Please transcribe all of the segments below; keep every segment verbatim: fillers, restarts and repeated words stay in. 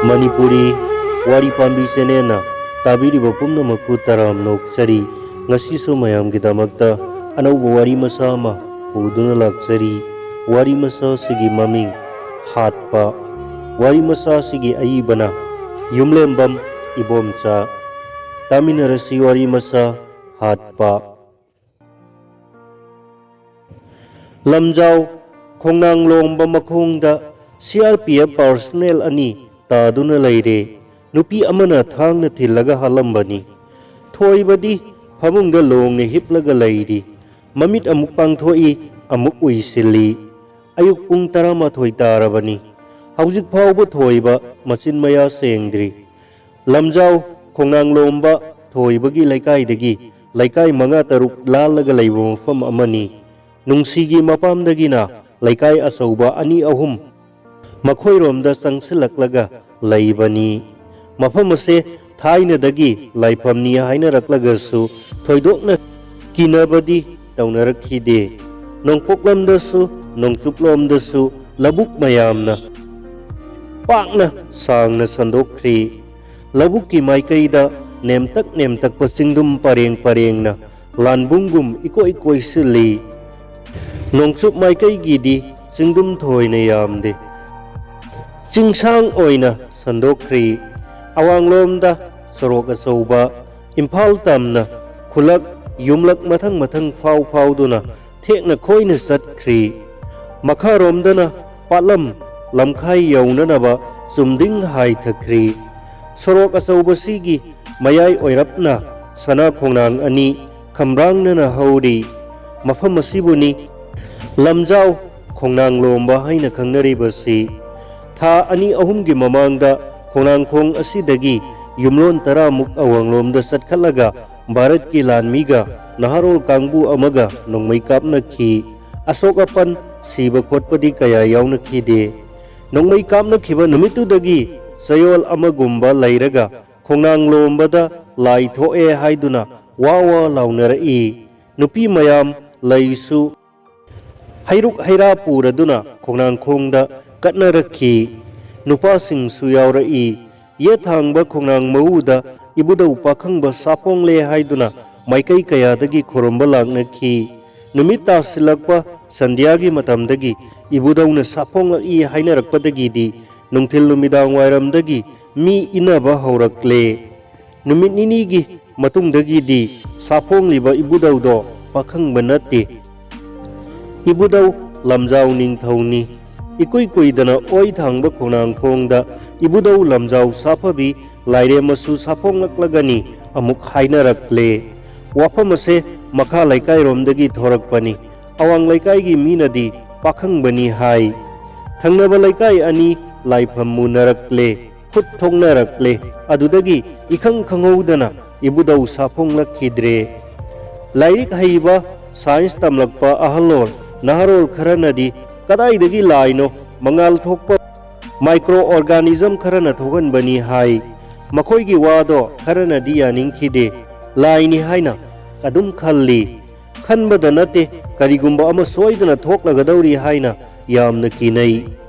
ꯃꯅꯤꯄꯨꯔꯤ ꯋꯥꯔꯤ ꯄꯥꯝꯕꯤ ꯆꯦꯅꯦꯜꯅ ꯇꯥꯕꯤꯔꯤꯕ ꯄꯨꯝꯅꯃꯛꯄꯨ ꯇꯔꯥꯝꯅ ꯑꯣꯛꯆꯔꯤ꯫ ꯉꯁꯤꯁꯨ ꯃꯌꯥꯝꯒꯤꯗꯃꯛꯇ ꯑꯅꯧꯕ ꯋꯥꯔꯤ ꯃꯆꯥ ꯑꯃ ꯄꯨꯗꯨꯅ ꯂꯥꯛꯆꯔꯤ꯫ ꯋꯥꯔꯤ ꯃꯆꯥ ꯑꯁꯤꯒꯤ ꯃꯃꯤꯡ ꯍꯥꯠꯄ꯫ ꯋꯥꯔꯤ ꯃꯆꯥ ꯑꯁꯤꯒꯤ ꯑꯏꯕꯅ ꯌꯨꯝꯂꯦꯝꯕꯝ ꯏꯕꯣꯝꯆꯥ꯫ ꯇꯥꯃꯤꯟꯅꯔꯁꯤ ꯋꯥꯔꯤ ꯃꯆꯥ ꯍꯥꯠꯄ꯫ ꯂꯝꯖꯥꯎ ꯈꯣꯡꯅꯥꯡ ꯂꯣꯝꯕ ꯃꯈꯣꯡꯗ C R P F personal ꯑꯅꯤ ꯇꯥꯗꯨꯅ ꯂꯩꯔꯦ꯫ ꯅꯨꯄꯤ ꯑꯃꯅ ꯊꯥꯡꯅ ꯊꯤꯜꯂꯒ ꯍꯥꯠꯂꯝꯕꯅꯤ꯫ ꯊꯣꯏꯕꯗꯤ ꯐꯃꯨꯡꯗ ꯂꯣꯡꯅ ꯍꯤꯞꯂꯒ ꯂꯩꯔꯤ꯫ ꯃꯃꯤꯠ ꯑꯃꯨꯛ ꯄꯥꯡꯊꯣꯛꯏ, ꯑꯃꯨꯛ ꯎꯏꯁꯤꯜꯂꯤ꯫ ꯑꯌꯨꯛ ꯄꯨꯡ ꯇꯔꯥꯃꯥꯊꯣꯏ ꯇꯥꯔꯕꯅꯤ꯫ ꯍꯧꯖꯤꯛ ꯐꯥꯎꯕ ꯊꯣꯏꯕ ꯃꯆꯤꯟ ꯃꯌꯥ ꯁꯦꯡꯗ꯭ꯔꯤ꯫ ꯂꯝꯖꯥꯎ ꯈꯣꯡꯅꯥꯡ ꯂꯣꯝꯕ ꯊꯣꯏꯕꯒꯤ ꯂꯩꯀꯥꯏꯗꯒꯤ ꯂꯩꯀꯥꯏ ꯃꯉꯥ ꯇꯔꯨꯛ ꯂꯥꯜꯂꯒ ꯂꯩꯕ ꯃꯐꯝ ꯑꯃꯅꯤ꯫ ꯅꯨꯡꯁꯤꯒꯤ ꯃꯄꯥꯝꯗꯒꯤꯅ ꯂꯩꯀꯥꯏ ꯑꯆꯧꯕ ꯑꯅꯤ ꯑꯍꯨꯝ ꯃꯈꯣꯏꯔꯣꯝꯗ ꯆꯪꯁꯤꯜꯂꯛꯂꯒ ꯂꯩꯕꯅꯤ꯫ ꯃꯐꯝ ꯑꯁꯦ ꯊꯥꯏꯅꯗꯒꯤ ꯂꯥꯏꯐꯝꯅꯤ ꯍꯥꯏꯅꯔꯛꯂꯒꯁꯨ ꯊꯣꯏꯗꯣꯛꯅ ꯀꯤꯅꯕꯗꯤ ꯇꯧꯅꯔꯛꯈꯤꯗꯦ꯫ ꯅꯣꯡꯄꯣꯛꯂꯝꯗꯁꯨ ꯅꯣꯡꯆꯨꯞꯂꯣꯝꯗꯁꯨ ꯂꯧꯕꯨꯛ ꯃꯌꯥꯝꯅ ꯄꯥꯛꯅ ꯁꯥꯡꯅ ꯁꯟꯗꯣꯛꯈ꯭ꯔꯤ꯫ ꯂꯧꯕꯨꯛꯀꯤ ꯃꯥꯏꯀꯩꯗ ꯅꯦꯝꯇꯛ ꯅꯦꯝꯇꯛꯄ ꯆꯤꯡꯗꯨꯝ ꯄꯔꯦꯡ ꯄꯔꯦꯡꯅ ꯂꯥꯟꯕꯨꯡꯒꯨꯝ ꯏꯀꯣꯏ ꯀꯣꯏꯁꯤꯜꯂꯤ꯫ ꯅꯣꯡꯆꯨꯞ ꯃꯥꯏꯀꯩꯒꯤꯗꯤ ꯆꯤꯡꯗꯨꯝ ꯊꯣꯏꯅ ꯌꯥꯝꯗꯦ꯫ ꯆꯤꯡꯁꯥꯡ ꯑꯣꯏꯅ ꯁꯟꯗꯣꯛꯈ꯭ꯔꯤ꯫ ꯑꯋꯥꯡꯂꯣꯝꯗ ꯁꯣꯔꯣꯛ ꯑꯆꯧꯕ ꯏꯝꯐꯥꯜ ꯇꯝꯅ ꯈꯨꯂꯛ ꯌꯨꯝꯂꯛ ꯃꯊꯪ ꯃꯊꯪ ꯐꯥꯎ ꯐꯥꯎꯗꯨꯅ ꯊꯦꯛꯅ ꯈꯣꯏꯅ ꯆꯠꯈ꯭ꯔꯤ꯫ ꯃꯈꯥꯔꯣꯝꯗꯅ ꯄꯥꯠꯂꯝ ꯂꯝꯈꯥꯏ ꯌꯧꯅꯅꯕ ꯆꯨꯝꯗꯤꯡ ꯍꯥꯏꯊꯈ꯭ꯔꯤ꯫ ꯁꯣꯔꯣꯛ ꯑꯆꯧꯕꯁꯤꯒꯤ ꯃꯌꯥꯏ ꯑꯣꯏꯔꯞꯅ ꯁꯅꯥ ꯈꯣꯡꯅꯥꯡ ꯑꯅꯤ ꯈꯝꯕ꯭ꯔꯥꯡꯅꯅ ꯍꯧꯔꯤ꯫ ꯃꯐꯝ ꯑꯁꯤꯕꯨꯅꯤ ꯂꯝꯖꯥꯎ ꯈꯣꯡꯅꯥꯡ ꯂꯣꯝꯕ ꯍꯥꯏꯅ ꯈꯪꯅꯔꯤꯕꯁꯤ꯫ ꯊꯥ ꯑꯅꯤ ꯑꯍꯨꯝꯒꯤ ꯃꯃꯥꯡꯗ ꯈꯣꯡꯅꯥꯡꯈꯣꯡ ꯑꯁꯤꯗꯒꯤ ꯌꯨꯝꯂꯣꯟ ꯇꯔꯥꯃꯨꯛ ꯑꯋꯥꯡꯂꯣꯝꯗ ꯆꯠꯈꯠꯂꯒ ꯚꯥꯔꯠꯀꯤ ꯂꯥꯟꯃꯤꯒ ꯅꯍꯥꯔꯣꯜ ꯀꯥꯡꯕꯨ ꯑꯃꯒ ꯅꯣꯡꯃꯩ ꯀꯥꯞꯅꯈꯤ꯫ ꯑꯁꯣꯛ ꯑꯄꯟ ꯁꯤꯕ ꯈꯣꯠꯄꯗꯤ ꯀꯌꯥ ꯌꯥꯎꯅꯈꯤꯗꯦ꯫ ꯅꯣꯡꯃꯩ ꯀꯥꯞꯅꯈꯤꯕ ꯅꯨꯃꯤꯠꯇꯨꯗꯒꯤ ꯆꯌꯣꯜ ꯑꯃꯒꯨꯝꯕ ꯂꯩꯔꯒ ꯈꯣꯡꯅꯥꯡ ꯂꯣꯝꯕꯗ ꯂꯥꯏ ꯊꯣꯛꯑꯦ ꯍꯥꯏꯗꯨꯅ ꯋꯥ ꯋꯥ ꯂꯥꯎꯅꯔꯛꯏ꯫ ꯅꯨꯄꯤ ꯃꯌꯥꯝ ꯂꯩꯁꯨ ꯍꯩꯔꯨꯛ ꯍꯩꯔꯥ ꯄꯨꯔꯗꯨꯅ ꯈꯣꯡꯅꯥꯡꯈꯣꯡꯗ ꯀꯠꯅꯔꯛꯈꯤ꯫ ꯅꯨꯄꯥꯁꯤꯡꯁꯨ ꯌꯥꯎꯔꯛꯏ꯫ ꯌꯦꯠ ꯊꯥꯡꯕ ꯈꯣꯡꯅꯥꯡ ꯃꯎꯗ ꯏꯕꯨꯙꯧ ꯄꯥꯈꯪꯕ ꯁꯥꯐꯣꯡꯂꯦ ꯍꯥꯏꯗꯨꯅ ꯃꯥꯏꯀꯩ ꯀꯌꯥꯗꯒꯤ ꯈꯨꯔꯨꯝꯕ ꯂꯥꯛꯅꯈꯤ꯫ ꯅꯨꯃꯤꯠ ꯇꯥꯁꯤꯜꯂꯛꯄ ꯁꯟꯙ꯭ꯌꯥꯒꯤ ꯃꯇꯝꯗꯒꯤ ꯏꯕꯨꯙꯧꯅ ꯁꯥꯐꯣꯡꯂꯛꯏ ꯍꯥꯏꯅꯔꯛꯄꯗꯒꯤꯗꯤ ꯅꯨꯡꯊꯤꯜ ꯅꯨꯃꯤꯗꯥꯡ ꯋꯥꯏꯔꯝꯗꯒꯤ ꯃꯤ ꯏꯟꯅꯕ ꯍꯧꯔꯛꯂꯦ꯫ ꯅꯨꯃꯤꯠ ꯅꯤꯅꯤꯒꯤ ꯃꯇꯨꯡꯗꯒꯤꯗꯤ ꯁꯥꯐꯣꯡꯂꯤꯕ ꯏꯕꯨꯙꯧꯗꯣ ꯄꯥꯈꯪꯕ ꯅꯠꯇꯦ꯫ ꯏꯕꯨꯙꯧ ꯂꯝꯖꯥꯎ ꯅꯤꯡꯊꯧꯅꯤ꯫ ꯏꯀꯨꯏ ꯀꯨꯏꯗꯅ ꯑꯣꯏ ꯊꯥꯡꯕ ꯈꯣꯡꯅꯥꯡꯈꯣꯡꯗ ꯏꯕꯨꯙꯧ ꯂꯝꯖꯥꯎ ꯁꯥꯐꯕꯤ ꯂꯥꯏꯔꯦꯝꯃꯁꯨ ꯁꯥꯐꯣꯡꯂꯛꯂꯒꯅꯤ ꯑꯃꯨꯛ ꯍꯥꯏꯅꯔꯛꯂꯦ꯫ ꯋꯥꯐꯝ ꯑꯁꯦ ꯃꯈꯥ ꯂꯩꯀꯥꯏꯔꯣꯝꯗꯒꯤ ꯊꯣꯔꯛꯄꯅꯤ꯫ ꯑꯋꯥꯡ ꯂꯩꯀꯥꯏꯒꯤ ꯃꯤꯅꯗꯤ ꯄꯥꯈꯪꯕꯅꯤ ꯍꯥꯏ꯫ ꯊꯪꯅꯕ ꯂꯩꯀꯥꯏ ꯑꯅꯤ ꯂꯥꯏꯐꯝ ꯃꯨꯟꯅꯔꯛꯂꯦ꯫ ꯈꯨꯠ ꯊꯣꯛꯅꯔꯛꯂꯦ꯫ ꯑꯗꯨꯗꯒꯤ ꯏꯈꯪ ꯈꯪꯍꯧꯗꯅ ꯏꯕꯨꯙꯧ ꯁꯥꯐꯣꯡꯂꯛꯈꯤꯗ꯭ꯔꯦ꯫ ꯂꯥꯏꯔꯤꯛ ꯍꯩꯕ, ꯁꯥꯏꯟꯁ ꯇꯝꯂꯛꯄ ꯑꯍꯜꯂꯣꯟ ꯅꯍꯥꯔꯣꯜ ꯈꯔꯅꯗꯤ ꯀꯗꯥꯏꯗꯒꯤ ꯂꯥꯏꯅꯣ, ꯃꯉꯥꯜ ꯊꯣꯛꯄ ꯃꯥꯏꯀ꯭ꯔꯣ ꯑꯣꯔꯒꯥꯅꯤꯖꯝ ꯈꯔꯅ ꯊꯣꯛꯍꯟꯕꯅꯤ ꯍꯥꯏ꯫ ꯃꯈꯣꯏꯒꯤ ꯋꯥꯗꯣ ꯈꯔꯅꯗꯤ ꯌꯥꯅꯤꯡꯈꯤꯗꯦ꯫ ꯂꯥꯏꯅꯤ ꯍꯥꯏꯅ ꯑꯗꯨꯝ ꯈꯜꯂꯤ꯫ ꯈꯟꯕꯗ ꯅꯠꯇꯦ, ꯀꯔꯤꯒꯨꯝꯕ ꯑꯃ ꯁꯣꯏꯗꯅ ꯊꯣꯛꯂꯒꯗꯧꯔꯤ ꯍꯥꯏꯅ ꯌꯥꯝꯅ ꯀꯤꯅꯩ꯫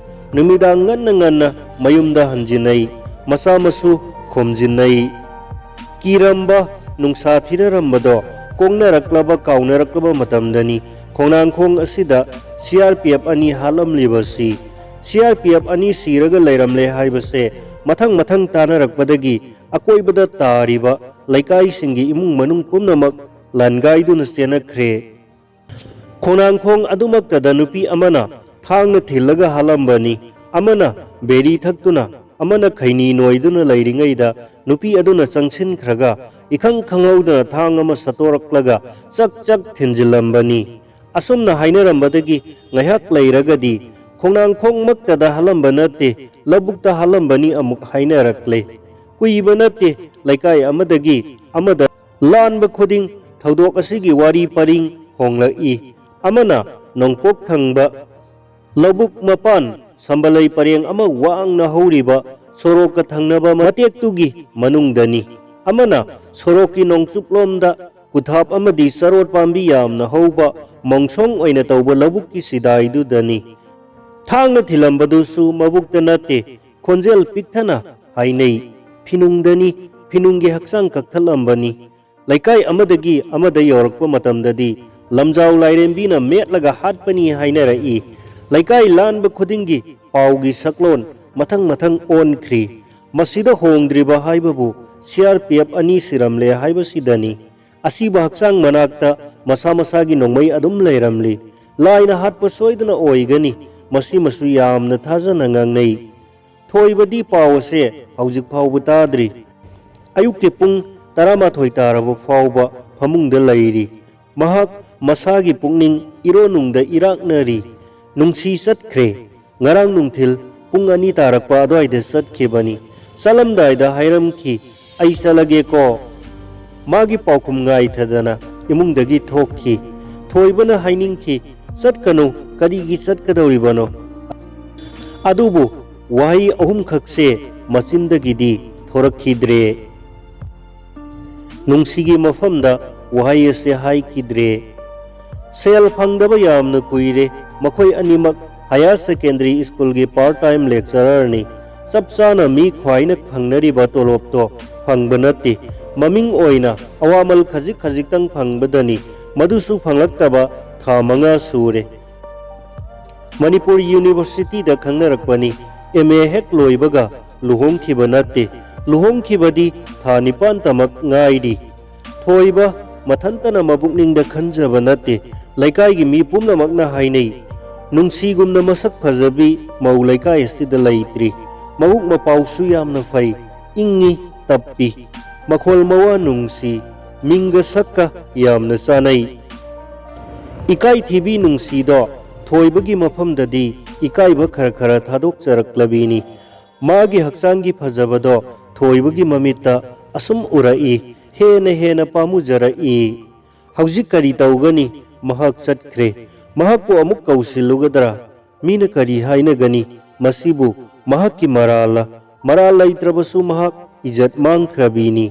ꯅꯨꯃꯤꯗꯥꯡ ꯉꯟꯅ ꯉꯟꯅ ꯃꯌꯨꯝꯗ ꯍꯟꯖꯤꯟꯅꯩ꯫ ꯃꯆꯥ ꯃꯁꯨ ꯈꯣꯝꯖꯤꯟꯅꯩ꯫ ꯀꯤꯔꯝꯕ, ꯅꯨꯡꯁꯥ ꯊꯤꯅꯔꯝꯕꯗꯣ ꯀꯣꯛꯅꯔꯛꯂꯕ, ꯀꯥꯎꯅꯔꯛꯂꯕ ꯃꯇꯝꯗꯅꯤ ꯈꯣꯡꯅꯥꯡꯈꯣꯡ ꯑꯁꯤꯗ ꯁꯤ ꯑꯥꯔ ꯄꯤ ꯑꯦꯐ ꯑꯅꯤ ꯍꯥꯠꯂꯝꯂꯤꯕꯁꯤ꯫ ꯁꯤ ꯑꯥꯔ ꯄꯤ ꯑꯦꯐ ꯑꯅꯤ ꯁꯤꯔꯒ ꯂꯩꯔꯝꯂꯦ ꯍꯥꯏꯕꯁꯦ ꯃꯊꯪ ꯃꯊꯪ ꯇꯥꯅꯔꯛꯄꯗꯒꯤ ꯑꯀꯣꯏꯕꯗ ꯇꯥꯔꯤꯕ ꯂꯩꯀꯥꯏꯁꯤꯡꯒꯤ ꯏꯃꯨꯡ ꯃꯅꯨꯡ ꯄꯨꯝꯅꯃꯛ ꯂꯥꯟꯒꯥꯏꯗꯨꯅ ꯆꯦꯟꯅꯈ꯭ꯔꯦ꯫ ꯈꯣꯡꯅꯥꯡꯈꯣꯡ ꯑꯗꯨꯃꯛꯇꯗ ꯅꯨꯄꯤ ꯑꯃꯅ ꯊꯥꯡꯅ ꯊꯤꯜꯂꯒ ꯍꯥꯠꯂꯝꯕꯅꯤ꯫ ꯑꯃꯅ ꯕꯦꯔꯤ ꯊꯛꯇꯨꯅ, ꯑꯃꯅ ꯈꯩꯅꯤ ꯅꯣꯏꯗꯨꯅ ꯂꯩꯔꯤꯉꯩꯗ ꯅꯨꯄꯤ ꯑꯗꯨꯅ ꯆꯪꯁꯤꯟꯈ꯭ꯔꯒ ꯏꯈꯪ ꯈꯪꯍꯧꯗꯅ ꯊꯥꯡ ꯑꯃ ꯁꯠꯇꯣꯔꯛꯂꯒ ꯆꯛ ꯆꯛ ꯊꯤꯟꯖꯤꯜꯂꯝꯕꯅꯤ꯫ ꯑꯁꯨꯝꯅ ꯍꯥꯏꯅꯔꯝꯕꯗꯒꯤ ꯉꯥꯏꯍꯥꯛ ꯂꯩꯔꯒꯗꯤ ꯈꯣꯡꯅꯥꯡꯈꯣꯡꯃꯛꯇꯗ ꯍꯥꯠꯂꯝꯕ ꯅꯠꯇꯦ, ꯂꯧꯕꯨꯛꯇ ꯍꯥꯠꯂꯝꯕꯅꯤ ꯑꯃꯨꯛ ꯍꯥꯏꯅꯔꯛꯂꯦ꯫ ꯀꯨꯏꯕ ꯅꯠꯇꯦ, ꯂꯩꯀꯥꯏ ꯑꯃꯗꯒꯤ ꯑꯃꯗ ꯂꯥꯟꯕ ꯈꯨꯗꯤꯡ ꯊꯧꯗꯣꯛ ꯑꯁꯤꯒꯤ ꯋꯥꯔꯤ ꯄꯔꯤꯡ ꯍꯣꯡꯂꯛꯏ꯫ ꯑꯃꯅ ꯅꯣꯡꯄꯣꯛ ꯊꯪꯕ ꯂꯧꯕꯨꯛ ꯃꯄꯥꯟ ꯁꯝꯕꯂꯩ ꯄꯔꯦꯡ ꯑꯃ ꯋꯥꯡꯅ ꯍꯧꯔꯤꯕ ꯁꯣꯔꯣꯛꯀ ꯊꯪꯅꯕ ꯃꯇꯦꯛꯇꯨꯒꯤ ꯃꯅꯨꯡꯗꯅꯤ꯫ ꯑꯃꯅ ꯁꯣꯔꯣꯛꯀꯤ ꯅꯣꯡꯆꯨꯞꯂꯣꯝꯗ ꯀꯨꯊꯥꯞ ꯑꯃꯗꯤ ꯆꯔꯣꯠ ꯄꯥꯝꯕꯤ ꯌꯥꯝꯅ ꯍꯧꯕ ꯃꯣꯡꯁꯣꯡ ꯑꯣꯏꯅ ꯇꯧꯕ ꯂꯧꯕꯨꯛꯀꯤ ꯁꯤꯗꯥꯏꯗꯨꯗꯅꯤ꯫ ꯊꯥꯡꯅ ꯊꯤꯜꯂꯝꯕꯗꯨꯁꯨ ꯃꯕꯨꯛꯇ ꯅꯠꯇꯦ, ꯈꯣꯟꯖꯦꯜ ꯄꯤꯛꯊꯅ ꯍꯥꯏꯅꯩ꯫ ꯐꯤꯅꯨꯡꯗꯅꯤ, ꯐꯤꯅꯨꯡꯒꯤ ꯍꯛꯆꯥꯡ ꯀꯛꯊꯠꯂꯝꯕꯅꯤ꯫ ꯂꯩꯀꯥꯏ ꯑꯃꯗꯒꯤ ꯑꯃꯗ ꯌꯧꯔꯛꯄ ꯃꯇꯝꯗꯗꯤ ꯂꯝꯖꯥꯎ ꯂꯥꯏꯔꯦꯝꯕꯤꯅ ꯃꯦꯠꯂꯒ ꯍꯥꯠꯄꯅꯤ ꯍꯥꯏꯅꯔꯛꯏ꯫ ꯂꯩꯀꯥꯏ ꯂꯥꯟꯕ ꯈꯨꯗꯤꯡꯒꯤ ꯄꯥꯎꯒꯤ ꯁꯛꯂꯣꯟ ꯃꯊꯪ ꯃꯊꯪ ꯑꯣꯟꯈ꯭ꯔꯤ꯫ ꯃꯁꯤꯗ ꯍꯣꯡꯗ꯭ꯔꯤꯕ ꯍꯥꯏꯕꯕꯨ ꯁꯤ ꯑꯥꯔ ꯄꯤ ꯑꯦꯐ ꯑꯅꯤ ꯁꯤꯔꯝꯂꯦ ꯍꯥꯏꯕꯁꯤꯗꯅꯤ꯫ ꯑꯁꯤꯕ ꯍꯛꯆꯥꯡ ꯃꯅꯥꯛꯇ ꯃꯁꯥ ꯃꯁꯥꯒꯤ ꯅꯣꯡꯃꯩ ꯑꯗꯨꯝ ꯂꯩꯔꯝꯂꯤ꯫ ꯂꯥꯏꯅ ꯍꯥꯠꯄ ꯁꯣꯏꯗꯅ ꯑꯣꯏꯒꯅꯤ꯫ ꯃꯁꯤꯃꯁꯨ ꯌꯥꯝꯅ ꯊꯥꯖꯅ ꯉꯥꯡꯅꯩ꯫ ꯊꯣꯏꯕꯗꯤ ꯄꯥꯎ ꯑꯁꯦ ꯍꯧꯖꯤꯛ ꯐꯥꯎꯕ ꯇꯥꯗ꯭ꯔꯤ꯫ ꯑꯌꯨꯛꯀꯤ ꯄꯨꯡ ꯇꯔꯥꯃꯥꯊꯣꯏ ꯇꯥꯔꯕ ꯐꯥꯎꯕ ꯐꯃꯨꯡꯗ ꯂꯩꯔꯤ꯫ ꯃꯍꯥꯛ ꯃꯁꯥꯒꯤ ꯄꯨꯛꯅꯤꯡ ꯏꯔꯣꯟꯅꯨꯡꯗ ꯏꯔꯥꯛꯅꯔꯤ꯫ ꯅꯨꯡꯁꯤ ꯆꯠꯈ꯭ꯔꯦ꯫ ꯉꯔꯥꯡ ꯅꯨꯡꯊꯤꯜ ꯄꯨꯡ ꯑꯅꯤ ꯇꯥꯔꯛꯄ ꯑꯗꯨꯋꯥꯏꯗ ꯆꯠꯈꯤꯕꯅꯤ꯫ ꯆꯠꯂꯝꯗꯥꯏꯗ ꯍꯥꯏꯔꯝꯈꯤ, "ꯑꯩ ꯆꯠꯂꯒꯦꯀꯣ"꯫ ꯃꯥꯒꯤ ꯄꯥꯎꯈꯨꯝ ꯉꯥꯏꯊꯗꯅ ꯏꯃꯨꯡꯗꯒꯤ ꯊꯣꯛꯈꯤ꯫ ꯊꯣꯏꯕꯅ ꯍꯥꯏꯅꯤꯡꯈꯤ, "ꯆꯠꯀꯅꯨ, ꯀꯔꯤꯒꯤ ꯆꯠꯀꯗꯧꯔꯤꯕꯅꯣ?" ꯑꯗꯨꯕꯨ ꯋꯥꯍꯩ ꯑꯍꯨꯝꯈꯛꯁꯦ ꯃꯆꯤꯟꯗꯒꯤꯗꯤ ꯊꯣꯔꯛꯈꯤꯗ꯭ꯔꯦ꯫ ꯅꯨꯡꯁꯤꯒꯤ ꯃꯐꯝꯗ ꯋꯥꯍꯩ ꯑꯁꯤ ꯍꯥꯏꯈꯤꯗ꯭ꯔꯦ꯫ ꯁꯦꯜ ꯐꯪꯗꯕ ꯌꯥꯝꯅ ꯀꯨꯏꯔꯦ꯫ ꯃꯈꯣꯏ ꯑꯅꯤꯃꯛ ꯍꯥꯌꯔ ꯁꯦꯀꯦꯟꯗꯔꯤ ꯁ꯭ꯀꯨꯜꯒꯤ ꯄꯥꯔꯠ ꯇꯥꯏꯝ ꯂꯦꯛꯆꯔꯔꯅꯤ꯫ ꯆꯞ ꯆꯥꯅ ꯃꯤ ꯈ꯭ꯋꯥꯏꯅ ꯐꯪꯅꯔꯤꯕ ꯇꯣꯂꯣꯞꯇꯣ ꯐꯪꯕ ꯅꯠꯇꯦ꯫ ꯃꯃꯤꯡ ꯑꯣꯏꯅ ꯑꯋꯥꯃꯜ ꯈꯖꯤꯛ ꯈꯖꯤꯛꯇꯪ ꯐꯪꯕꯗꯅꯤ꯫ ꯃꯗꯨꯁꯨ ꯐꯪꯂꯛꯇꯕ ꯊꯥ ꯃꯉꯥ ꯁꯨꯔꯦ꯫ ꯃꯅꯤꯄꯨꯔ ꯌꯨꯅꯤꯚꯔꯁꯤꯇꯤꯗ ꯈꯪꯅꯔꯛꯄꯅꯤ꯫ ꯑꯦꯝ ꯑꯦ ꯍꯦꯛ ꯂꯣꯏꯕꯒ ꯂꯨꯍꯣꯡꯈꯤꯕ ꯅꯠꯇꯦ꯫ ꯂꯨꯍꯣꯡꯈꯤꯕꯗꯤ ꯊꯥ ꯅꯤꯄꯥꯟꯇꯃꯛ ꯉꯥꯏꯔꯤ꯫ ꯊꯣꯏꯕ ꯃꯊꯟꯇꯅ ꯃꯕꯨꯛꯅꯤꯡꯗ ꯈꯟꯖꯕ ꯅꯠꯇꯦ꯫ ꯂꯩꯀꯥꯏꯒꯤ ꯃꯤ ꯄꯨꯝꯅꯃꯛꯅ ꯍꯥꯏꯅꯩ, "ꯅꯨꯡꯁꯤꯒꯨꯝꯅ ꯃꯁꯛ ꯐꯖꯕꯤ ꯃꯧ ꯂꯩꯀꯥꯏ ꯑꯁꯤꯗ ꯂꯩꯇ꯭ꯔꯤ꯫ ꯃꯕꯨꯛ ꯃꯄꯥꯎꯁꯨ ꯌꯥꯝꯅ ꯐꯩ, ꯏꯪꯉꯤ, ꯇꯞꯄꯤ꯫ ꯃꯈꯣꯜ ꯃꯋꯥ ꯅꯨꯡꯁꯤ, ꯃꯤꯡꯒ ꯁꯛꯀ ꯌꯥꯝꯅ ꯆꯥꯅꯩ"꯫ ꯏꯀꯥꯏ ꯊꯤꯕꯤ ꯅꯨꯡꯁꯤꯗꯣ ꯊꯣꯏꯕꯒꯤ ꯃꯐꯝꯗꯗꯤ ꯏꯀꯥꯏꯕ ꯈꯔ ꯈꯔ ꯊꯥꯗꯣꯛꯆꯔꯛꯂꯕꯤꯅꯤ꯫ ꯃꯥꯒꯤ ꯍꯛꯆꯥꯡꯒꯤ ꯐꯖꯕꯗꯣ ꯊꯣꯏꯕꯒꯤ ꯃꯃꯤꯠꯇ ꯑꯁꯨꯝ ꯎꯔꯛꯏ, ꯍꯦꯟꯅ ꯍꯦꯟꯅ ꯄꯥꯝꯃꯨꯖꯔꯛꯏ꯫ ꯍꯧꯖꯤꯛ ꯀꯔꯤ ꯇꯧꯒꯅꯤ? ꯃꯍꯥꯛ ꯆꯠꯈ꯭ꯔꯦ꯫ ꯃꯍꯥꯛꯄꯨ ꯑꯃꯨꯛ ꯀꯧꯁꯤꯜꯂꯨꯒꯗ꯭ꯔꯥ? ꯃꯤꯅ ꯀꯔꯤ ꯍꯥꯏꯅꯒꯅꯤ? ꯃꯁꯤꯕꯨ ꯃꯍꯥꯛꯀꯤ ꯃꯔꯥꯜꯂ? ꯃꯔꯥꯜ ꯂꯩꯇ꯭ꯔꯕꯁꯨ ꯃꯍꯥꯛ ꯏꯖꯠ ꯃꯥꯡꯈ꯭ꯔꯕꯤꯅꯤ꯫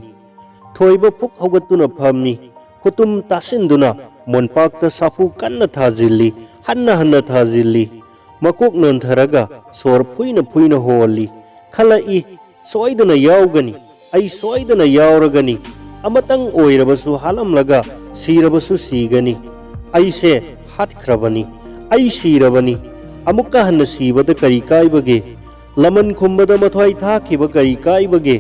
ꯊꯣꯏꯕ ꯄꯨꯛ ꯍꯧꯒꯠꯇꯨꯅ ꯐꯝꯃꯤ꯫ ꯈꯨꯇꯨꯝ ꯇꯥꯁꯤꯟꯗꯨꯅ ꯃꯣꯟꯄꯥꯛꯇ ꯁꯥꯐꯨ ꯀꯟꯅ ꯊꯥꯖꯤꯜꯂꯤ, ꯍꯟꯅ ꯍꯟꯅ ꯊꯥꯖꯤꯜꯂꯤ꯫ ꯃꯀꯣꯛ ꯅꯣꯟꯊꯔꯒ ꯁꯣꯔ ꯐꯨꯏꯅ ꯐꯨꯏꯅ ꯍꯣꯜꯂꯤ꯫ ꯈꯜꯂꯛꯏ꯫ ꯁꯣꯏꯗꯅ ꯌꯥꯎꯒꯅꯤ꯫ ꯑꯩ ꯁꯣꯏꯗꯅ ꯌꯥꯎꯔꯒꯅꯤ꯫ ꯑꯃꯇꯪ ꯑꯣꯏꯔꯕꯁꯨ ꯍꯥꯠꯂꯝꯂꯒ ꯁꯤꯔꯕꯁꯨ ꯁꯤꯒꯅꯤ꯫ ꯑꯩꯁꯦ ꯍꯥꯠꯈ꯭ꯔꯕꯅꯤ꯫ ꯑꯩ ꯁꯤꯔꯕꯅꯤ꯫ ꯑꯃꯨꯛꯀ ꯍꯟꯅ ꯁꯤꯕꯗ ꯀꯔꯤ ꯀꯥꯏꯕꯒꯦ? ꯂꯃꯟ ꯈꯨꯝꯕꯗ ꯃꯊ꯭ꯋꯥꯏ ꯊꯥꯈꯤꯕ ꯀꯔꯤ ꯀꯥꯏꯕꯒꯦ?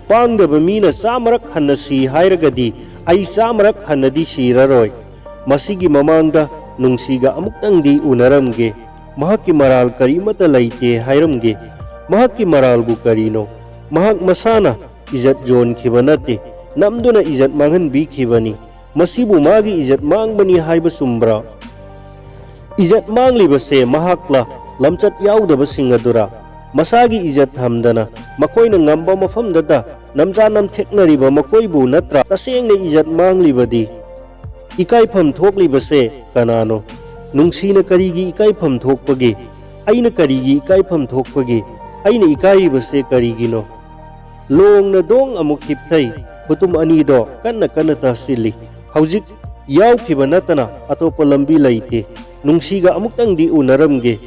ꯄꯥꯡꯗꯕ ꯃꯤꯅ ꯆꯥꯝꯃꯔꯛ ꯍꯟꯅ ꯁꯤ ꯍꯥꯏꯔꯒꯗꯤ ꯑꯩ ꯆꯥꯝꯃꯔꯛ ꯍꯟꯅꯗꯤ ꯁꯤꯔꯔꯣꯏ꯫ ꯃꯁꯤꯒꯤ ꯃꯃꯥꯡꯗ ꯅꯨꯡꯁꯤꯒ ꯑꯃꯨꯛꯇꯪꯗꯤ ꯎꯅꯔꯝꯒꯦ꯫ ꯃꯍꯥꯛꯀꯤ ꯃꯔꯥꯜ ꯀꯔꯤꯃꯠꯇ ꯂꯩꯇꯦ ꯍꯥꯏꯔꯝꯒꯦ꯫ ꯃꯍꯥꯛꯀꯤ ꯃꯔꯥꯜꯕꯨ ꯀꯔꯤꯅꯣ? ꯃꯍꯥꯛ ꯃꯁꯥꯅ ꯏꯖꯠ ꯌꯣꯟꯈꯤꯕ ꯅꯠꯇꯦ, ꯅꯝꯗꯨꯅ ꯏꯖꯠ ꯃꯥꯡꯍꯟꯕꯤꯈꯤꯕꯅꯤ꯫ ꯃꯁꯤꯕꯨ ꯃꯥꯒꯤ ꯏꯖꯠ ꯃꯥꯡꯕꯅꯤ ꯍꯥꯏꯕ ꯆꯨꯝꯕ꯭ꯔꯥ? ꯏꯖꯠ ꯃꯥꯡꯂꯤꯕꯁꯦ ꯃꯍꯥꯛꯂ, ꯂꯝꯆꯠ ꯌꯥꯎꯗꯕꯁꯤꯡ ꯑꯗꯨꯔꯥ? ꯃꯁꯥꯒꯤ ꯏꯖꯠ ꯊꯝꯗꯅ ꯃꯈꯣꯏꯅ ꯉꯝꯕ ꯃꯐꯝꯗꯇ ꯅꯝꯖꯥ ꯅꯝꯊꯦꯛꯅꯔꯤꯕ ꯃꯈꯣꯏꯕꯨ ꯅꯠꯇ꯭ꯔꯥ ꯇꯁꯦꯡꯅ ꯏꯖꯠ ꯃꯥꯡꯂꯤꯕꯗꯤ? ꯏꯀꯥꯏꯐꯝ ꯊꯣꯛꯂꯤꯕꯁꯦ ꯀꯅꯥꯅꯣ? ꯅꯨꯡꯁꯤꯅ ꯀꯔꯤꯒꯤ ꯏꯀꯥꯏꯐꯝ ꯊꯣꯛꯄꯒꯦ? ꯑꯩꯅ ꯀꯔꯤꯒꯤ ꯏꯀꯥꯏꯐꯝ ꯊꯣꯛꯄꯒꯦ? ꯑꯩꯅ ꯏꯀꯥꯏꯔꯤꯕꯁꯦ ꯀꯔꯤꯒꯤꯅꯣ? ꯂꯣꯡꯅ ꯗꯣꯡ ꯑꯃꯨꯛ ꯍꯤꯞꯊꯩ꯫ ꯈꯨꯇꯨꯝ ꯑꯅꯤꯗꯣ ꯀꯟꯅ ꯀꯟꯅ ꯇꯥꯁꯤꯜꯂꯤ꯫ ꯍꯧꯖꯤꯛ ꯌꯥꯎꯈꯤꯕ ꯅꯠꯇꯅ ꯑꯇꯣꯞꯄ ꯂꯝꯕꯤ ꯂꯩꯇꯦ꯫ ꯅꯨꯡꯁꯤꯒ ꯑꯃꯨꯛꯇꯪꯗꯤ ꯎꯅꯔꯝꯒꯦ꯫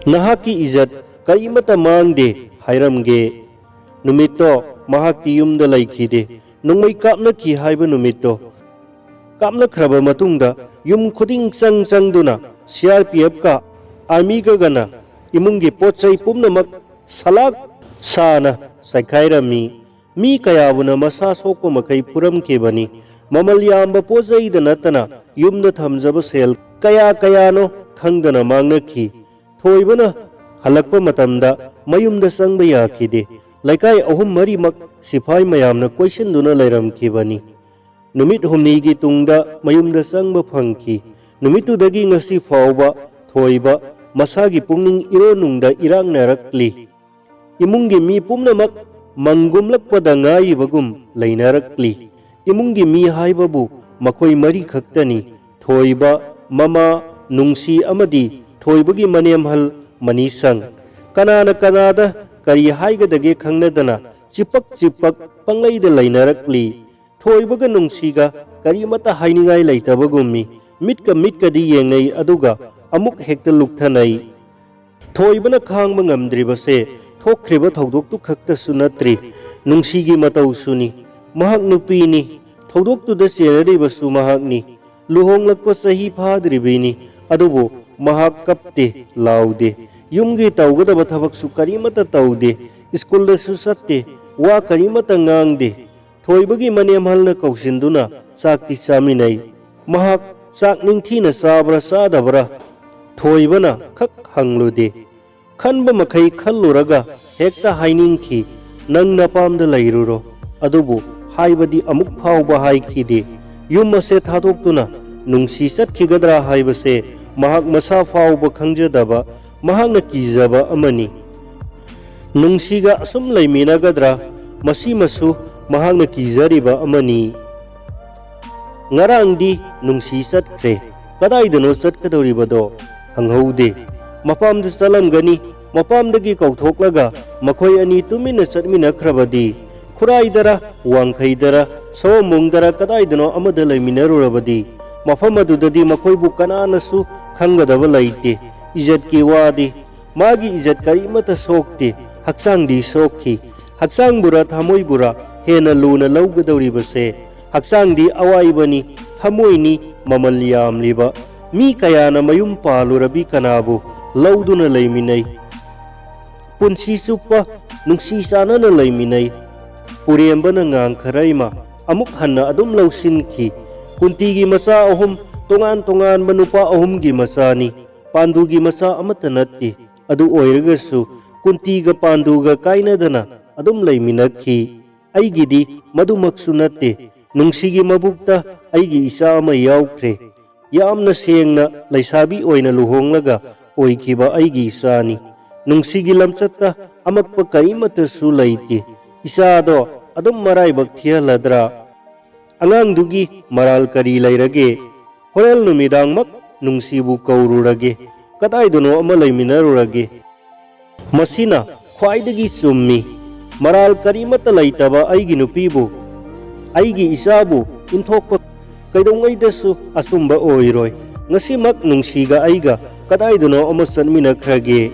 ꯅꯍꯥꯛꯀꯤ ꯏꯖꯠ ꯀꯔꯤꯃꯠꯇ ꯃꯥꯡꯗꯦ ꯍꯥꯏꯔꯝꯒꯦ꯫ ꯅꯨꯃꯤꯠꯇꯣ ꯃꯍꯥꯛꯇꯤ ꯌꯨꯝꯗ ꯂꯩꯈꯤꯗꯦ꯫ ꯅꯣꯡꯃꯩ ꯀꯥꯞꯅꯈꯤ ꯍꯥꯏꯕ ꯅꯨꯃꯤꯠꯇꯣ꯫ ꯀꯥꯞꯅꯈ꯭ꯔꯕ ꯃꯇꯨꯡꯗ ꯌꯨꯝ ꯈꯨꯗꯤꯡ ꯆꯪ ꯆꯪꯗꯨꯅ ꯁꯤ ꯑꯥꯔ ꯄꯤ ꯑꯦꯐꯀ ꯑꯥꯔꯃꯤꯒꯒꯅ ꯏꯃꯨꯡꯒꯤ ꯄꯣꯠ ꯆꯩ ꯄꯨꯝꯅꯃꯛ ꯁꯂꯥꯛ ꯁꯥꯅ ꯆꯥꯏꯈꯥꯏꯔꯝꯃꯤ꯫ ꯃꯤ ꯀꯌꯥꯕꯨꯅ ꯃꯁꯥ ꯁꯣꯛꯄ ꯃꯈꯩ ꯐꯨꯔꯝꯈꯤꯕꯅꯤ꯫ ꯃꯃꯜ ꯌꯥꯝꯕ ꯄꯣꯠ ꯆꯩꯗ ꯅꯠꯇꯅ ꯌꯨꯝꯗ ꯊꯝꯖꯕ ꯁꯦꯜ ꯀꯌꯥ ꯀꯌꯥꯅꯣ ꯈꯪꯗꯅ ꯃꯥꯡꯅꯈꯤ꯫ ꯊꯣꯏꯕꯅ ꯍꯜꯂꯛꯄ ꯃꯇꯝꯗ ꯃꯌꯨꯝꯗ ꯆꯪꯕ ꯌꯥꯈꯤꯗꯦ꯫ ꯂꯩꯀꯥꯏ ꯑꯍꯨꯝ ꯃꯔꯤꯃꯛ ꯁꯤꯐꯥꯏ ꯃꯌꯥꯝꯅ ꯀꯣꯏꯁꯤꯟꯗꯨꯅ ꯂꯩꯔꯝꯈꯤꯕꯅꯤ꯫ ꯅꯨꯃꯤꯠ ꯍꯨꯝꯅꯤꯒꯤ ꯇꯨꯡꯗ ꯃꯌꯨꯝꯗ ꯆꯪꯕ ꯐꯪꯈꯤ꯫ ꯅꯨꯃꯤꯠꯇꯨꯗꯒꯤ ꯉꯁꯤ ꯐꯥꯎꯕ ꯊꯣꯏꯕ ꯃꯁꯥꯒꯤ ꯄꯨꯛꯅꯤꯡ ꯏꯔꯣꯟꯅꯨꯡꯗ ꯏꯔꯥꯛꯅꯔꯛꯂꯤ꯫ ꯏꯃꯨꯡꯒꯤ ꯃꯤ ꯄꯨꯝꯅꯃꯛ ꯃꯪꯒꯨꯝꯂꯛꯄꯗ ꯉꯥꯏꯔꯤꯕꯒꯨꯝ ꯂꯩꯅꯔꯛꯂꯤ꯫ ꯏꯃꯨꯡꯒꯤ ꯃꯤ ꯍꯥꯏꯕꯕꯨ ꯃꯈꯣꯏ ꯃꯔꯤ ꯈꯛꯇꯅꯤ꯫ ꯊꯣꯏꯕ, ꯃꯃꯥ, ꯅꯨꯡꯁꯤ ꯑꯃꯗꯤ ꯊꯣꯏꯕꯒꯤ ꯃꯅꯦꯝꯍꯜ ꯃꯅꯤꯁꯪ꯫ ꯀꯅꯥꯅ ꯀꯅꯥꯗ ꯀꯔꯤ ꯍꯥꯏꯒꯗꯒꯦ ꯈꯪꯅꯗꯅ ꯆꯤꯄꯛ ꯆꯤꯄꯛ ꯄꯪꯂꯩꯗ ꯂꯩꯅꯔꯛꯂꯤ꯫ ꯊꯣꯏꯕꯒ ꯅꯨꯡꯁꯤꯒ ꯀꯔꯤꯃꯠꯇ ꯍꯥꯏꯅꯤꯡꯉꯥꯏ ꯂꯩꯇꯕꯒꯨꯝꯃꯤ꯫ ꯃꯤꯠꯀ ꯃꯤꯠꯀꯗꯤ ꯌꯦꯡꯅꯩ, ꯑꯗꯨꯒ ꯑꯃꯨꯛ ꯍꯦꯛꯇ ꯂꯨꯛꯊꯅꯩ꯫ ꯊꯣꯏꯕꯅ ꯈꯥꯡꯕ ꯉꯝꯗ꯭ꯔꯤꯕꯁꯦ ꯊꯣꯛꯈ꯭ꯔꯤꯕ ꯊꯧꯗꯣꯛꯇꯨ ꯈꯛꯇꯁꯨ ꯅꯠꯇ꯭ꯔꯤ, ꯅꯨꯡꯁꯤꯒꯤ ꯃꯇꯧꯁꯨꯅꯤ꯫ ꯃꯍꯥꯛ ꯅꯨꯄꯤꯅꯤ, ꯊꯧꯗꯣꯛꯇꯨꯗ ꯆꯦꯟꯅꯔꯤꯕꯁꯨ ꯃꯍꯥꯛꯅꯤ꯫ ꯂꯨꯍꯣꯡꯂꯛꯄ ꯆꯍꯤ ꯐꯥꯗ꯭ꯔꯤꯕꯩꯅꯤ, ꯑꯗꯨꯕꯨ ꯃꯍꯥꯛ ꯀꯞꯇꯦ, ꯂꯥꯎꯗꯦ꯫ ꯌꯨꯝꯒꯤ ꯇꯧꯒꯗꯕ ꯊꯕꯛꯁꯨ ꯀꯔꯤꯃꯠꯇ ꯇꯧꯗꯦ, ꯁ꯭ꯀꯨꯜꯗꯁꯨ ꯆꯠꯇꯦ, ꯋꯥ ꯀꯔꯤꯃꯠꯇ ꯉꯥꯡꯗꯦ꯫ ꯊꯣꯏꯕꯒꯤ ꯃꯅꯦꯝꯍꯜꯅ ꯀꯧꯁꯤꯟꯗꯨꯅ ꯆꯥꯛꯇꯤ ꯆꯥꯃꯤꯟꯅꯩ꯫ ꯃꯍꯥꯛ ꯆꯥꯛ ꯅꯤꯡꯊꯤꯅ ꯆꯥꯕ꯭ꯔꯥ ꯆꯥꯗꯕ꯭ꯔꯥ ꯊꯣꯏꯕꯅ ꯈꯛ ꯍꯪꯂꯨꯗꯦ꯫ ꯈꯟꯕ ꯃꯈꯩ ꯈꯜꯂꯨꯔꯒ ꯍꯦꯛꯇ ꯍꯥꯏꯅꯤꯡꯈꯤ, "ꯅꯪ ꯅꯄꯥꯝꯗ ꯂꯩꯔꯨꯔꯣ"꯫ ꯑꯗꯨꯕꯨ ꯍꯥꯏꯕꯗꯤ ꯑꯃꯨꯛ ꯐꯥꯎꯕ ꯍꯥꯏꯈꯤꯗꯦ꯫ ꯌꯨꯝ ꯑꯁꯦ ꯊꯥꯗꯣꯛꯇꯨꯅ ꯅꯨꯡꯁꯤ ꯆꯠꯈꯤꯒꯗ꯭ꯔꯥ ꯍꯥꯏꯕꯁꯦ ꯃꯍꯥꯛ ꯃꯁꯥ ꯐꯥꯎꯕ ꯈꯪꯖꯗꯕ, ꯃꯍꯥꯛꯅ ꯀꯤꯖꯕ ꯑꯃꯅꯤ꯫ ꯅꯨꯡꯁꯤꯒ ꯑꯁꯨꯝ ꯂꯩꯃꯤꯟꯅꯒꯗ꯭ꯔꯥ? ꯃꯁꯤꯃꯁꯨ ꯃꯍꯥꯛꯅ ꯀꯤꯖꯔꯤꯕ ꯑꯃꯅꯤ꯫ ꯉꯔꯥꯡꯗꯤ ꯅꯨꯡꯁꯤ ꯆꯠꯈ꯭ꯔꯦ꯫ ꯀꯗꯥꯏꯗꯅꯣ ꯆꯠꯀꯗꯧꯔꯤꯕꯗꯣ ꯈꯪꯍꯧꯗꯦ꯫ ꯃꯄꯥꯝꯗ ꯆꯠꯂꯝꯒꯅꯤ꯫ ꯃꯄꯥꯝꯗꯒꯤ ꯀꯧꯊꯣꯛꯂꯒ ꯃꯈꯣꯏ ꯑꯅꯤ ꯇꯨꯃꯤꯟꯅ ꯆꯠꯃꯤꯟꯅꯈ꯭ꯔꯕꯗꯤ, ꯈꯨꯔꯥꯏꯗꯔ, ꯋꯥꯡꯈꯩꯗꯔ, ꯁꯑꯣꯝꯕꯨꯡꯗꯔ ꯀꯗꯥꯏꯗꯅꯣ ꯑꯃꯗ ꯂꯩꯃꯤꯟꯅꯔꯨꯔꯕꯗꯤ, ꯃꯐꯝ ꯑꯗꯨꯗꯗꯤ ꯃꯈꯣꯏꯕꯨ ꯀꯅꯥꯅꯁꯨ ꯈꯪꯒꯗꯕ ꯂꯩꯇꯦ꯫ ꯏꯖꯠꯀꯤ ꯋꯥꯗꯤ, ꯃꯥꯒꯤ ꯏꯖꯠ ꯀꯔꯤꯃꯠꯇ ꯁꯣꯛꯇꯦ, ꯍꯛꯆꯥꯡꯗꯤ ꯁꯣꯛꯈꯤ꯫ ꯍꯛꯆꯥꯡꯕꯨꯔꯥ ꯊꯃꯣꯏꯕꯨꯔꯥ ꯍꯦꯟꯅ ꯂꯨꯅ ꯂꯧꯒꯗꯧꯔꯤꯕꯁꯦ, ꯍꯛꯆꯥꯡꯗꯤ ꯑꯋꯥꯏꯕꯅꯤ, ꯊꯃꯣꯏꯅꯤ ꯃꯃꯜ ꯌꯥꯝꯂꯤꯕ꯫ ꯃꯤ ꯀꯌꯥꯅ ꯃꯌꯨꯝ ꯄꯥꯜꯂꯨꯔꯕꯤ ꯀꯅꯥꯕꯨ ꯂꯧꯗꯨꯅ ꯂꯩꯃꯤꯟꯅꯩ꯫ ꯄꯨꯟꯁꯤ ꯆꯨꯞꯄ ꯅꯨꯡꯁꯤ ꯆꯥꯟꯅꯅ ꯂꯩꯃꯤꯟꯅꯩ꯫ ꯄꯨꯔꯦꯝꯕꯅ ꯉꯥꯡꯈꯔ ꯏꯃꯥ ꯑꯃꯨꯛ ꯍꯟꯅ ꯑꯗꯨꯝ ꯂꯧꯁꯤꯟꯈꯤ꯫ ꯀꯨꯟꯇꯤꯒꯤ ꯃꯆꯥ ꯑꯍꯨꯝ, ꯇꯣꯉꯥꯟ ꯇꯣꯉꯥꯟꯕ ꯅꯨꯄꯥ ꯑꯍꯨꯝꯒꯤ ꯃꯆꯥꯅꯤ꯫ ꯄꯥꯟꯗꯨꯒꯤ ꯃꯆꯥ ꯑꯃꯠꯇ ꯅꯠꯇꯦ꯫ ꯑꯗꯨ ꯑꯣꯏꯔꯒꯁꯨ ꯀꯨꯟꯇꯤꯒ ꯄꯥꯟꯗꯨꯒ ꯀꯥꯏꯅꯗꯅ ꯑꯗꯨꯝ ꯂꯩꯃꯤꯟꯅꯈꯤ꯫ ꯑꯩꯒꯤꯗꯤ ꯃꯗꯨꯃꯛꯁꯨ ꯅꯠꯇꯦ꯫ ꯅꯨꯡꯁꯤꯒꯤ ꯃꯕꯨꯛꯇ ꯑꯩꯒꯤ ꯏꯆꯥ ꯑꯃ ꯌꯥꯎꯈ꯭ꯔꯦ꯫ ꯌꯥꯝꯅ ꯁꯦꯡꯅ ꯂꯩꯁꯥꯕꯤ ꯑꯣꯏꯅ ꯂꯨꯍꯣꯡꯂꯒ ꯑꯣꯏꯈꯤꯕ ꯑꯩꯒꯤ ꯏꯆꯥꯅꯤ꯫ ꯅꯨꯡꯁꯤꯒꯤ ꯂꯝꯆꯠꯇ ꯑꯃꯛꯄ ꯀꯔꯤꯃꯠꯇꯁꯨ ꯂꯩꯇꯦ꯫ ꯏꯆꯥꯗꯣ ꯑꯗꯨꯝ ꯃꯔꯥꯏꯕꯛ ꯊꯤꯍꯜꯂꯗ꯭ꯔꯥ? ꯑꯉꯥꯡꯗꯨꯒꯤ ꯃꯔꯥꯜ ꯀꯔꯤ ꯂꯩꯔꯒꯦ? ꯍꯣꯔꯦꯟ ꯅꯨꯃꯤꯗꯥꯡꯃꯛ ꯅꯨꯡꯁꯤꯕꯨ ꯀꯧꯔꯨꯔꯒꯦ, ꯀꯗꯥꯏꯗꯅꯣ ꯑꯃ ꯂꯩꯃꯤꯟꯅꯔꯨꯔꯒꯦ꯫ ꯃꯁꯤꯅ ꯈ꯭ꯋꯥꯏꯗꯒꯤ ꯆꯨꯝꯃꯤ꯫ ꯃꯔꯥꯜ ꯀꯔꯤꯃꯠꯇ ꯂꯩꯇꯕ ꯑꯩꯒꯤ ꯅꯨꯄꯤꯕꯨ, ꯑꯩꯒꯤ ꯏꯆꯥꯕꯨ ꯏꯟꯊꯣꯛꯄ ꯀꯩꯗꯧꯉꯩꯗꯁꯨ ꯑꯆꯨꯝꯕ ꯑꯣꯏꯔꯣꯏ꯫ ꯉꯁꯤꯃꯛ ꯅꯨꯡꯁꯤꯒ ꯑꯩꯒ ꯀꯗꯥꯏꯗꯅꯣ ꯑꯃ ꯆꯠꯃꯤꯟꯅꯈ꯭ꯔꯒꯦ꯫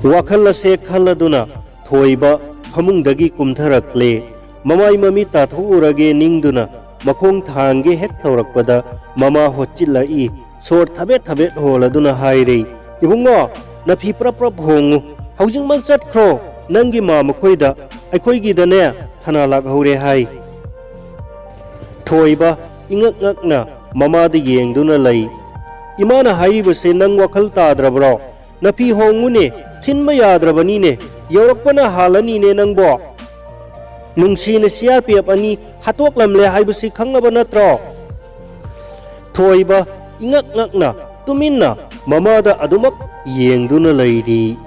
ꯋꯥꯈꯜ ꯑꯁꯦ ꯈꯜꯂꯗꯨꯅ ꯊꯣꯏꯕ ꯐꯃꯨꯡꯗꯒꯤ ꯀꯨꯝꯊꯔꯛꯂꯦ꯫ ꯃꯃꯥꯏ ꯃꯃꯤꯠ ꯇꯥꯊꯣꯛꯎꯔꯒꯦ ꯅꯤꯡꯗꯨꯅ ꯃꯈꯣꯡ ꯊꯥꯡꯒꯦ ꯍꯦꯛ ꯇꯧꯔꯛꯄꯗ ꯃꯃꯥ ꯍꯣꯠꯆꯤꯜꯂꯛꯏ꯫ ꯁꯣꯔ ꯊꯕꯦꯠ ꯊꯕꯦꯠ ꯍꯣꯜꯂꯗꯨꯅ ꯍꯥꯏꯔꯦ, "ꯏꯕꯨꯡꯉꯣ, ꯅꯐꯤ ꯄ꯭ꯔꯞ ꯄ꯭ꯔꯞ ꯍꯣꯡꯉꯨ꯫ ꯍꯧꯖꯤꯛꯃꯛ ꯆꯠꯈ꯭ꯔꯣ꯫ ꯅꯪꯒꯤ ꯃꯥ ꯃꯈꯣꯏꯗ ꯑꯩꯈꯣꯏꯒꯤꯗꯅꯦ ꯊꯅꯥ ꯂꯥꯛꯍꯧꯔꯦ ꯍꯥꯏ"꯫ ꯊꯣꯏꯕ ꯏꯉꯛ ꯉꯛꯅ ꯃꯃꯥꯗ ꯌꯦꯡꯗꯨꯅ ꯂꯩ꯫ "ꯏꯃꯥꯅ ꯍꯥꯏꯔꯤꯕꯁꯦ ꯅꯪ ꯋꯥꯈꯜ ꯇꯥꯗ꯭ꯔꯕ꯭ꯔꯣ? ꯅꯐꯤ ꯍꯣꯡꯉꯨꯅꯦ, ꯊꯤꯟꯕ ꯌꯥꯗ꯭ꯔꯕꯅꯤꯅꯦ, ꯌꯧꯔꯛꯄꯅ ꯍꯥꯜꯂꯅꯤꯅꯦ ꯅꯪꯕꯣ꯫ ꯅꯨꯡꯁꯤꯅ ꯁꯤ ꯑꯥꯔ ꯄꯤ ꯑꯦꯐ ꯑꯅꯤ ꯍꯥꯠꯇꯣꯛꯂꯝꯂꯦ ꯍꯥꯏꯕꯁꯤ ꯈꯪꯂꯕ ꯅꯠꯇ꯭ꯔꯣ?" ꯊꯣꯏꯕ ꯏꯉꯛ ꯉꯛꯅ ꯇꯨꯃꯤꯟꯅ ꯃꯃꯥꯗ ꯑꯗꯨꯃꯛ ꯌꯦꯡꯗꯨꯅ ꯂꯩꯔꯤ꯫